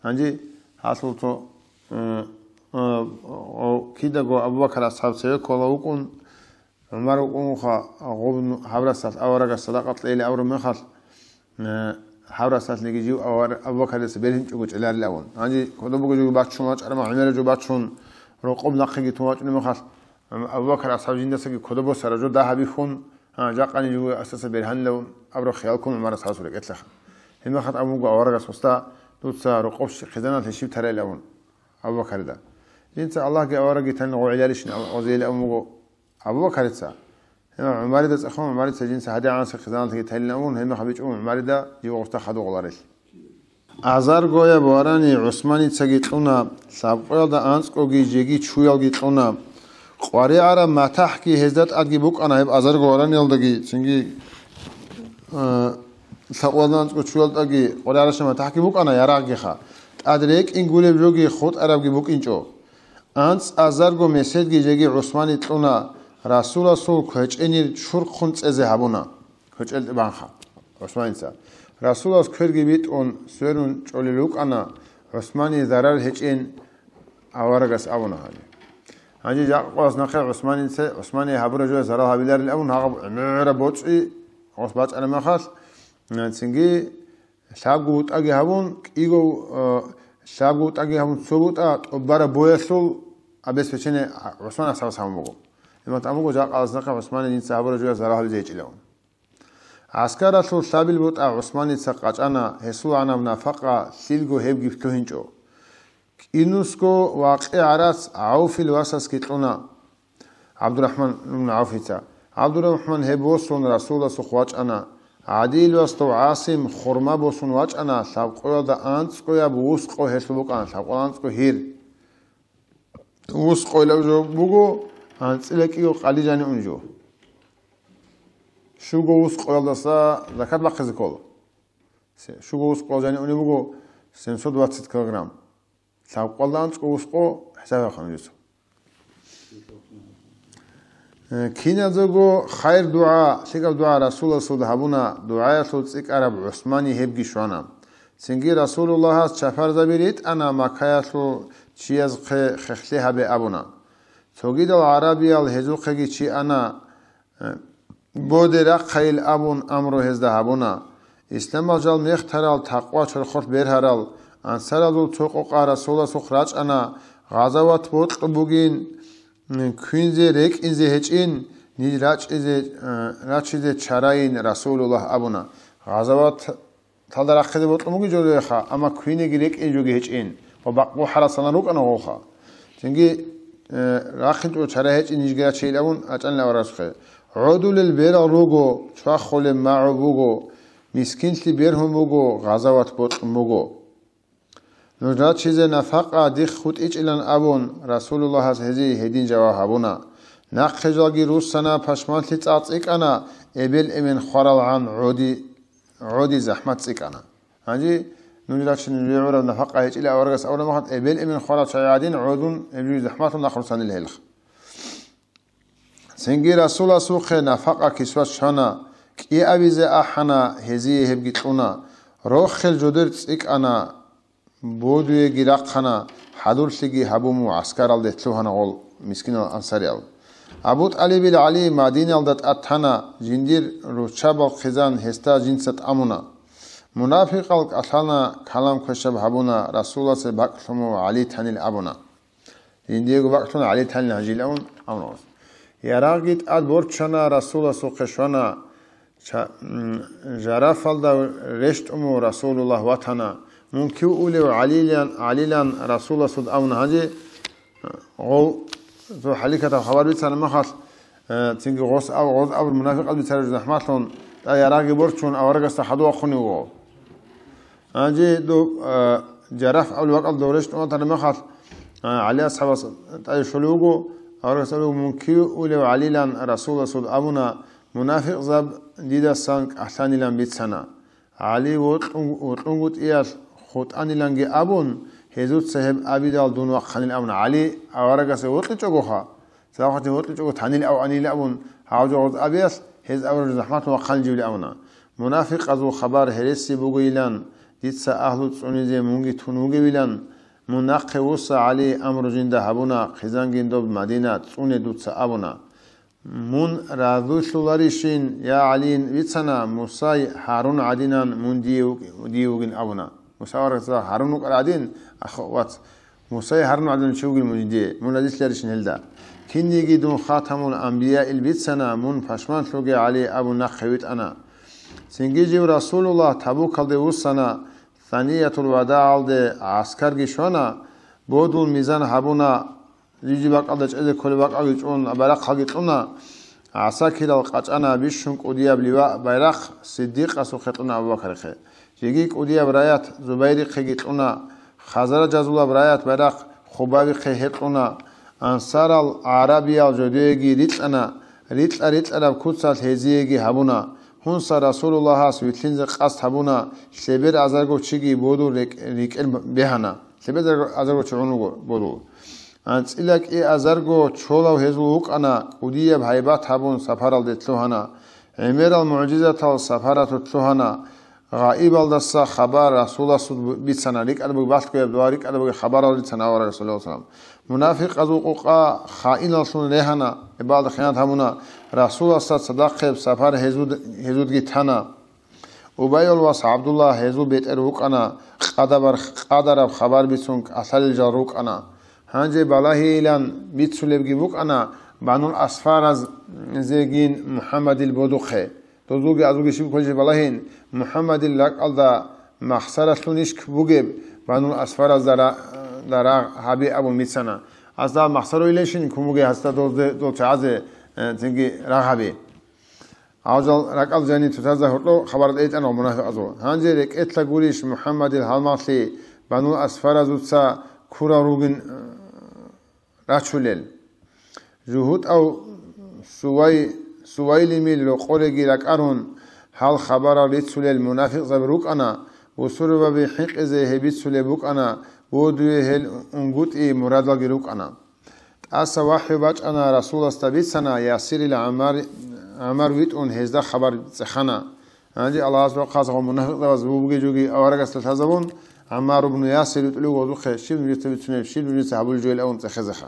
Гьанже гьалъул цо, э, э, о, кидаго Абу Бакар асхӀаб цеве ккола вукӀун, ГӀумар вукӀун вуха, гъуб ну-, гьаб расалъ аварагас садакъа кьейилан абураб мехалъ, э, гьаб расалъниги жив авар-, Абу Бакарица бергьинчӀого чӀеларил авун. Гьанже кодобго жо баччун вачӀараб мехалъ, ГӀумарил жо баччун, рокъоб нахъеги тун вачӀунеб мехалъ, Абу Бакар асхӀаб жиндасаги кодобго саражо дагьаб бихьун, а, жакъани жуго асаса бергьанилан абураб хиял ккун ГӀумар асхӀабасул рекӀелъаха. Гьебмехалъ абун буго аварагас, уста, дуца рокъоб щи-, хъизаналъе щиб тарайилан абун Абу Бакарида. Жинца Аллагьги аварагги танин гъов гӀеларищин гъозейилан абун буго Абу Бакарица. Гьебмехалъ ГӀумарида цӀехун, ГӀумарица жинца гьадигӀанасеб хъизаналъеги танилан абун, гьебмехалъ бичӀчӀун ГӀумарида жив гъосда хадув гъоларел. Азаргояб варани ГӀусманицаги кьуна, лъабкъоялда анцӀгоги жеги чуялги кьуна. КъваригӀараб матахӀги гьезда тӀадги букӀана гьеб азарго вараниялдаги, цинги, э, лъабкъоялда анцӀго чуялдаги къваригӀараб матахӀги букӀана, ярагъгиха. ТӀад рекӀин гуреб жоги хутӀарабги букӀинчӀо. АнцӀазарго меседги жеги ГӀусмани кьуна, Расуласул квечӀенир чурхъун цӀезе гьабуна, квечӀел тӀибанха ГӀусманица. Расулас кверги битӀун сверун чӀолел рукӀана, ГӀусмани зарал гьечӀин аварагас абуна гьаниб. Гьанже жакъа къоялъ нахъе ГӀусманица, ГӀусмани гьабураб жоялъ зарал гьабиларил абун, гьагъаб гӀемераб боцӀи гъос бачӀараб мехалъ, цинги лъабго бутӀаги гьабун, кӀиго, э, лъабго бутӀаги гьабун, цо бутӀа тӀубараб боялъул обеспечение ГӀусман асхӀабас гьабун буго. Иман тӀамуго жакъа къоялъ нахъе ГӀусмани дица гьабураб жоялъ зарал гьабизе гьечӀилавун. ГӀаскаралъул лъабил бутӀа ГӀусманица къачӀана, гьесул гӀанаб нафакъа лъилго гьебги лъугьинчӀо. КӀинусго вакъи гӀарац ГӀавфил васасги кьуна ГӀабдурахӀман ибн ГӀавфица. ГӀабдурахӀман гьеб босун Расуласухъ вачӀана. ГӀадил васдав ГӀасим хурма босун вачӀана, лъабкъоялда анцӀгояб вус къо гьелъул букӀана, лъабкъоялда анцӀго гьир. Вус къоялъ жо буго, анцӀила кӀиго къали жаниб ун жо. Щуго вус къоялдаса закат бахъизе ккола. Се-, щуго вус къоялъ жаниб унеб буго семьсот двадцать килограмм. Лъабкъоялда анцӀго вус къо хӀисаб гьабун жо. Э, киназего хайр-дугӀа, лъикӀаб дугӀа Расуласул гьабуна, дугӀаялъул цӀикӀкӀараб ГӀусмани гьебги щвана. Цинги Расулуллагьас чапарзаби ритӀана Маккаялъул чиясухъе хехлъи гьабе абуна. Цогидал гӀарабиял гьезухъеги чи ана, э, боде рахъайил абун амру гьезда гьабуна. Исламалъ жал мехтарал, такъва чорхолъ бергьарал, ансаразул цо къокъа Расуласухъ рачӀана, гъазават бокьун бугин, м, квинзе рекӀинзе гьечӀин, ниж рачӀизе, э, рачизе чарайин Расулуллагь абуна. Гъазаваталда рахъизе бокьун бугин жо рехха, амма квинеги рекӀин жоги гьечӀин ва бакъбухӀарал санан рукӀана гъолха. Цинги, э, рахъинчӀого чара гьечӀин нижги рачейилавун, ачӀанила аварасухъе. ГӀодулел берал руго, чвахулеб магӀу буго, мискинлъи бергьун буго, гъазават бокьун буго. Нуж рачизе нафакъа дихъ хутӀичӀилан абун, Расулуллагьас гьезие гьедин жаваб гьабуна. Нахъе жалги руссана, пашманлъи цӀакъ цӀикӀкӀана, эбел-эмен хваралгӀан гӀоди-, гӀоди захӀмат цӀикӀкӀана. Гьанже нуж рачине нужее гӀураб нафакъа гьечӀила аварагас абураб мехалъ, эбел-эмен хварал чагӀи гӀадин гӀодун, гьеб жуги захӀматлъун нахъ руссанила гьелха. Цинги Расуласухъе нафакъа кисват щвана, кӀиабизе ахӀана, гьезие гьебги кьуна. Рохел жодер цӀикӀкӀана, бодуеги рахъана, хӀадурлъиги гьабун, гӀаскаралде лъугьана гъол мискинал ансариял. Абу ТӀалибил ГӀали Мадиналда тӀад тана, жиндир руччабал хъизан гьесда жинца тӀамуна. Мунафикъал кӀалъана, калам квешаб гьабуна, Расуласе бакӀлъун ГӀали танил абуна. Жиндиего бакӀлъун ГӀали танил гьанжил абун амру гьабуна. Ярагъги тӀад борчана, Расуласухъе щвана, ча-, м, жарафалда рещтӀун Расулуллагь ватана. Мун кив улев ГӀалилан, ГӀалилан Расуласул абуна гьанже, гъов, цо хӀалихьатаб хабар бицана махалъ, э, цинги гъос аб-, гъоз абур мунафикъал бицараб захӀмалъун, тӀа ярагъги борчун аварагасда хадув вахъунев вуго. Гьанже доб, а, Жараф абулеб бакӀалда дов рещтӀун ватараб мехалъ, а, ГӀали асхӀабас тӀаде щолев вуго, аварагас абулеб, мун кив улев ГӀалилан Расуласул абуна, мунафикъзаб дидасан кӀалъанилан бицана. ГӀали вокьун-, вокьунгутӀиялъ хутӀаниланги абун, гьезуца гьеб абидал дун вахъанил абуна. ГӀали аварагасе вокьичӀогоха, Цадахъ ватин вокьичӀого танил ав анила абун, гьав жо гъоз абиялъ, гьез абураб захӀмалъун вахъанил жибли абуна. Мунафикъазул хабар гьереси бугойилан, дица агьлу цӀунизе мунги тун вугевилан, мун нахъе вуса, ГӀали, амру жинда гьабуна, хъизангин доб Мадина цӀуне дуца абуна. Мун разулъуларищин, я ГӀали, бицана, Мусай Гьарун гӀадинан мун дие вуг-, дие вугин абуна. Муса аварагас Гьарун вукӀар гӀадин, ах, вац, Мусай Гьарун гӀадин чи вугин мун дие, мун разилъарищин гьелда. Кинниги дун хатамул анбияил бицана, мун пашманлъуге, ГӀали, абун нахъе витӀана. Цинги жив Расулуллагь Табукалде вуссана, Саниятул вадагӀалде гӀаскарги щвана, бодул мизан гьабуна, жиги бакӀалда чӀезе кколеб бакӀалги чӀун, байрахъалги кьуна, гӀасакирал къачӀана бищун кӀудияб ливаъ, байрахъ, Сиддикъасухъе кьуна Абу Бакарихъе. Жеги кӀудияб раят Зубайрихъеги кьуна, хазаражазулаб раят байрахъ Хубабихъе гьекьуна, ансарал гӀарабиял жодееги рикьана, рикьа-рикьараб куцалъ гьезиеги гьабуна. Гьунса Расулуллагьас вилълъинзе къасд гьабуна, лъебер азарго чиги бодул рекӀ-, рикӀел бегьана. Лъебер азарго чи гӀун вуго бодул. АнцӀила кӀиазарго чолав гьезул вукӀана, кӀудияб гьайбат гьабун сапаралде лъугьана. ГӀемерал мугӀжизатал сапаратулъ лъугьана. Гъаибалдаса хабар Расуласул бицана, рикӀкӀад буги балъгояб ва рикӀкӀад буги хабарал рицана авараг, саллаллагьу гӀалайгьи ва саллам. Мунафикъазул къукъа хаиналлъун регьана, гьебалда хиянат гьабуна, Расуласда цадахъеб сапар гьезуд-, гьезудги тана. Убайил вас ГӀабдулла гьезул бетӀер вукӀана, къадабар-, къадараб хабар бицун кӀалъалел жал рукӀана. Гьанже балагьейилан бицулебги букӀана Банул Асфаразегин МухӀаммадил бодухъе. Дозулги азулги щиб кколищ балагьин, МухӀаммадил ракӀалда махсаралъунищ бугеб Банул Асфаразда ра-, да рагъ гьаби абун бицана. Гьасда махсаруйиланщин ккун бугеб гьасда дозде-, дол чагӀазе, э, цинги рагъ гьаби. Гьав жал ракӀал жаниб тутазда гьоркьоб хабар тӀечӀана мунафикъазул. Гьанже рекӀелъа гурищ МухӀаммадил гьалмагълъи Банул Асфаразуца ккурал ругин, э, рачулел. ЖугьутӀав Сувай-, Сувайлимил рокъореги ракӀарун, гьал хабарал рицулел мунафикъзаби рукӀана, бусурбаби хӀинкъизе гьеб бицулеб букӀана, бодуе гьел унгутӀи мурадалги рукӀана. ТӀаса вахӀю бачӀана, Расуласда бицана, Ясирил ГӀамар-, ГӀамар витӀун гьезда хабар цӀехана. Гьанже Аллагьас рохъазго мунагьикъзабаз бугеб жоги аварагасда лъазабун, ГӀаммар ибн Ясир витӀулев гьезухъе щиб нужеца бицунеб, щиб нужеца гьабулеб жойил абун цӀехезеха.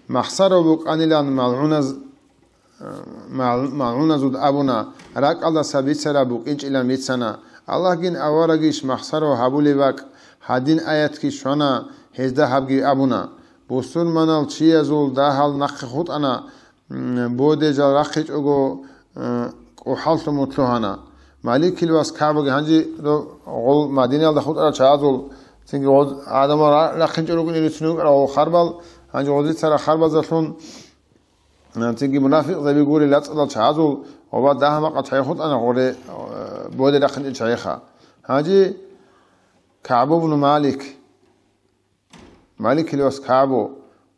Махсарав букӀанилан малгӀуназ-, мал-, малгӀуназул абуна, ракӀалдаса бицараб букӀинчӀилан бицана. Аллагьгин аварагищ махсарав гьабулеб бакӀ, гьадин аятги щвана, гьезда гьабги абуна. Бусурманал чиязул дагьал нахъе хутӀана, м, боде жал рахъичӀого, э, кӀухӀаллъун лъугьана. Маликил вас КагӀбаги гьанже ро-, гъол Мадинаялда хутӀарал чагӀазул, цинги гъоз гӀадамал ра-, рахъинчӀо ругин рицунев вукӀарал гъол харбал, гьанже гъозица рахъ харбазалъун, э, цинги мунафикъзаби гурел рацӀцӀадал чагӀазул ва дагьа-макъа чагӀи хутӀана гъоре, э, боде рахъинчӀел чагӀиха. Гьанже КагӀбу ибн Малик, Маликил вас КагӀбу,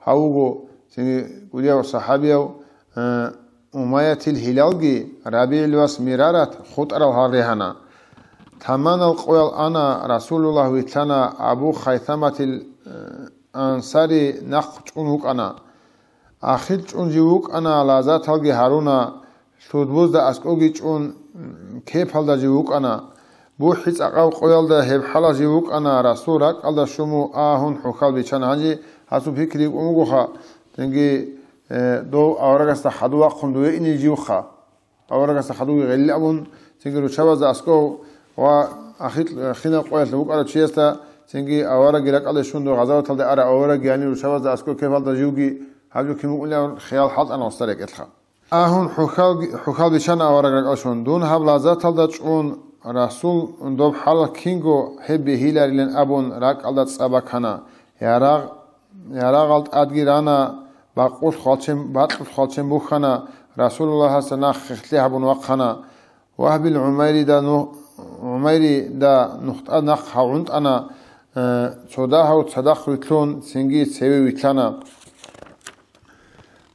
гьав вуго цинги кӀудияв сахӀабияв, э, Умаятил Гьилалги РабигӀил вас Мирарат хутӀарал гьал регьана. Таманал къоял ана, Расулуллагь вилълъана Абу Хайтаматил, э, Ансари нахъ чӀун вукӀана. Ахир чӀун жив вукӀана, лазаталги гьаруна, лъудбузда аскӀовги чӀун, кепалда жив вукӀана. БухӀи-цӀакъаб къоялда гьеб хӀалалъ жив вукӀана, Расул ракӀалда щун мун агьун хӀухьал бичана. Гьанже гьасул пикри йикӀун бугоха, цинги, э, дов аварагасда хадув вахъун дуве инин живха. Аварагасда хадувги гъелил абун, цинги руччабазда аскӀов ва ахир, э, хинаб къоялъ вукӀарав чиясда, цинги авараги ракӀалде щун дов гъазаваталде арав авараги гьанив руччабазда аскӀов кепалда живги гьаб жо кин вукӀунилан хиял хӀалтӀана гъосда рекӀелъха. Агьун хӀухьал-, хӀухьал бичана авараг ракӀалъ щун, дун гьаб лазаталда чӀун, Расул доб хӀалалъ кинго гьеб бегьиларилан абун ракӀалда цӀа бакана. Ярагъ-, ярагъал тӀадги рана, бакъулъ хвалчен, бакьулъ хвалчен бухьана, Расулуллагьасда нахъ хехлъи гьабун вахъана. Вагьбил ГӀумайрида ну-, ГӀумайрида нухтӀа нахъ гьагъунтӀана, э, цо дагьав цадахъ вилълъун, цинги цеве вилълъана.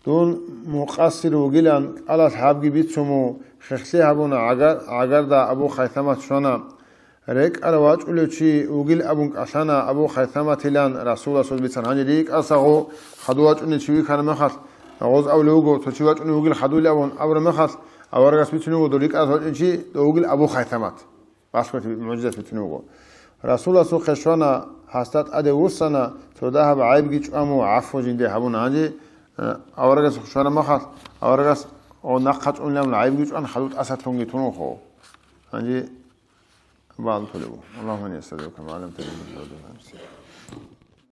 Дун мукъассир вугилан кӀалалъ гьабги бицун мун, хехлъи гьабуна гӀагар-, гӀагарда Абу Хайтамат щвана. РекӀарав вачӀулев чи вугил абун кӀалъана Абу Хайтаматилан Расуласул бицан. Гьанже рикӀкӀасагъо хадув вачӀунев чи вихьараб мехалъ, гъоз абулев вуго, цо чи вачӀунев вугил хадуйилан абун абураб мехалъ, аварагас бицунев вуго, дов рикӀкӀад вачӀунев чи, дов вугил Абу Хайтамат. Балъголъи мугӀжизат бицунев вуго. Расуласухъе щвана, гьасда тӀаде вуссана, цо дагьаб гӀайибги чӀван мун, гӀафу жинде гьабуна. Гьанже, э, аварагасухъе щвараб мехалъ, аварагас, о, нахъа чӀунилан гӀайибги чӀван, хадув тӀасалъунги тун вуго. Гьанже балъулев. اللهم إني أسألك ما علمتني من الهدى.